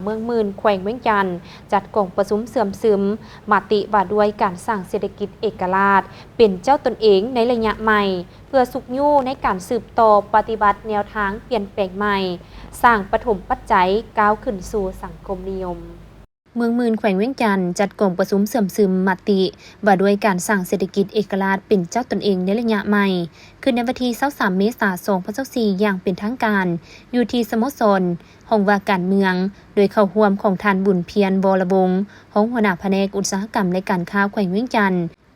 ເມືອງໝື່ນ ແຂວງວຽງຈັນ ຈັດກອງປະຊຸມເຊື່ອມຊຶມມະຕິວ່າດ້ວຍການສ້າງເສດຖະກິດເອກະລາດເປັນເຈົ້າຕົນເອງໃນໄລຍະໃໝ່ ເພື່ອຊຸກຍູ້ໃນການສືບຕໍ່ປະຕິບັດແນວທາງປ່ຽນແປງໃໝ່, ສ້າງປະຖົມປັດໄຈກ້າວຂຶ້ນສູ່ສັງຄົມນິຍົມ. ເມືອງໝື່ນ ແຂວງວຽງຈັນ ຈັດກອງປະຊຸມເຊື່ອມຊຶມມະຕິວ່າດ້ວຍການສ້າງເສດຖະກິດເອກະລາດເປັນເຈົ້າຕົນເອງໃນໄລຍະໃໝ່ ຂຶ້ນໃນວັນທີຊາວສາມເມສາສອງພັນຊາວສີ່ຢ່າງເປັນທາງການ ຢູ່ທີ່ສະໂມສອນຫ້ອງວ່າການເມືອງ ໂດຍເຂົ້າຮ່ວມຂອງທ່ານ ບຸນພຽນ ວໍລະວົງ ຮອງຫົວໜ້າພະແນກອຸດສາຫະກຳ ແລະ ການຄ້າແຂວງວຽງຈັນ,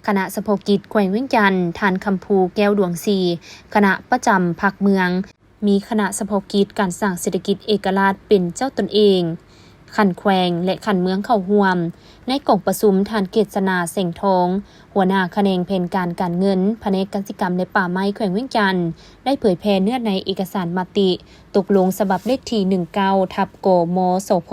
ຄະນະສະເພາະກິດແຂວງວຽງຈັນ, ທ່ານ ຄຳພູ ແກ້ວດວງສີ ຄະນະປະຈຳພັກເມືອງ, ມີຄະນະສະເພາະກິດການສ້າງເສດຖະກິດເອກະລາດເປັນເຈົ້າຕົນເອງ ຂັ້ນແຂວງ ແລະ ຂັ້ນເມືອງເຂົ້າຮ່ວມ. ໃນກອງປະຊຸມ, ທ່ານ ເກດສະໜາ ແສງທອງ ຫົວໜ້າຂະແໜງແຜນການການເງິນ ພະແນກກະສິກຳ ແລະ ປ່າໄມ້ ແຂວງວຽງຈັນ ໄດ້ເຜີຍແຜ່ເນື້ອໃນເອກະສານມະຕິຕົກລົງສະບັບເລກທີ ໜຶ່ງເກົ້າ ທັບ ກມສພ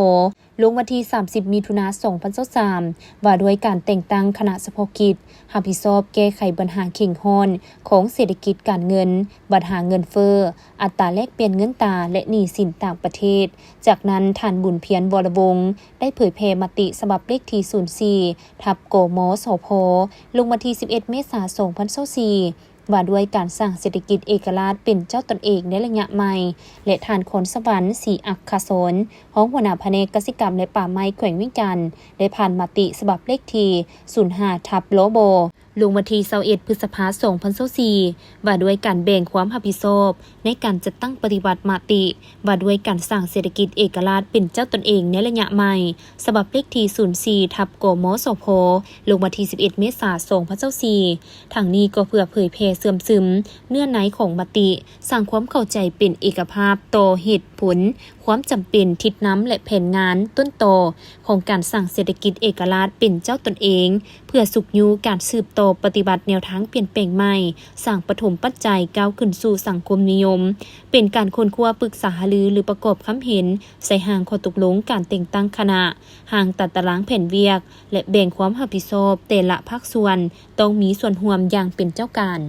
ລົງວັນທີສາມສິບ ມິຖຸນາ ສອງພັນຊາວສາມ ວ່າດ້ວຍການແຕ່ງຕັ້ງຄະນະສະເພາະກິດຮັບຜິດຊອບແກ້ໄຂບັນຫາເຄັ່ງຮ້ອນຂອງເສດຖະກິດການເງິນ, ບັນຫາເງິນເຟີ້, ອັດຕາແລກປ່ຽນເງິນຕາ ແລະ ໜີ້ສິນຕ່າງປະເທດ. ຈາກນັ້ນ, ທ່ານ ບຸນພຽນ ວໍລະວົງ ໄດ້ເຜີຍແຜ່ມະຕິສະບັບເລກທີ ສູນສີ່ ທັບ ກມສພ ລົງວັນທີສິບເອັດ ເມສາ ສອງພັນຊາວສີ່ ວ່າດ້ວຍການສ້າງເສດຖະກິດເອກະລາດເປັນເຈົ້າຕົນເອງໃນໄລຍະໃໝ່ ແລະ ທ່ານ ຄອນສະຫວັນ ສີອັກຄະສອນ ຮອງຫົວໜ້າພະແນກກະສິກຳ ແລະ ປ່າໄມ້ ແຂວງວຽງຈັນ ໄດ້ຜ່ານມະຕິສະບັບເລກທີ ສູນຫ້າ ທັບ ລບ ລົງວັນທີຊາວເອັດ ພຶດສະພາ ສອງພັນຊາວສີ່ ວ່າດ້ວຍການແບ່ງຄວາມຮັບຜິດຊອບໃນການຈັດຕັ້ງປະຕິບັດມະຕິ ວ່າດ້ວຍການສ້າງເສດຖະກິດເອກະລາດເປັນເຈົ້າຕົນເອງໃນໄລຍະໃໝ່ ສະບັບເລກທີ ສູນສີ່ ທັບ ກມສພ ລົງວັນທີສິບເອັດ ເມສາ ສອງພັນຊາວສີ່. ທັງນີ້ກໍເພື່ອເຜີຍແຜ່ເຊື່ອມຊຶມເນື້ອໃນຂອງມະຕິ, ສ້າງຄວາມເຂົ້າໃຈເປັນເອກະພາບຕໍ່ເຫດຜົນ, ຄວາມຈຳເປັນ, ທິດນຳ ແລະ ແຜນງານຕົ້ນຕໍຂອງການສ້າງເສດຖະກິດເອກະລາດເປັນເຈົ້າຕົນເອງ ເພື່ອຊຸກຍູ້ການສືບຕໍ່ປະຕິບັດແນວທາງປ່ຽນແປງໃໝ່, ສ້າງປະຖົມປັດໄຈກ້າວຂຶ້ນສູ່ສັງຄົມນິຍົມ, ເປັນການຄົ້ນຄວ້າປຶກສາຫາລື ຫຼື ປະກອບຄຳເຫັນໃສ່ຮ່າງຂໍ້ຕົກລົງການແຕ່ງຕັ້ງຄະນະ, ຮ່າງຕາຕະລາງແຜນວຽກ ແລະ ແບ່ງຄວາມຮັບຜິດຊອບແຕ່ລະພາກສ່ວນຕ້ອງມີສ່ວນຮ່ວມຢ່າງເປັນເຈົ້າການ.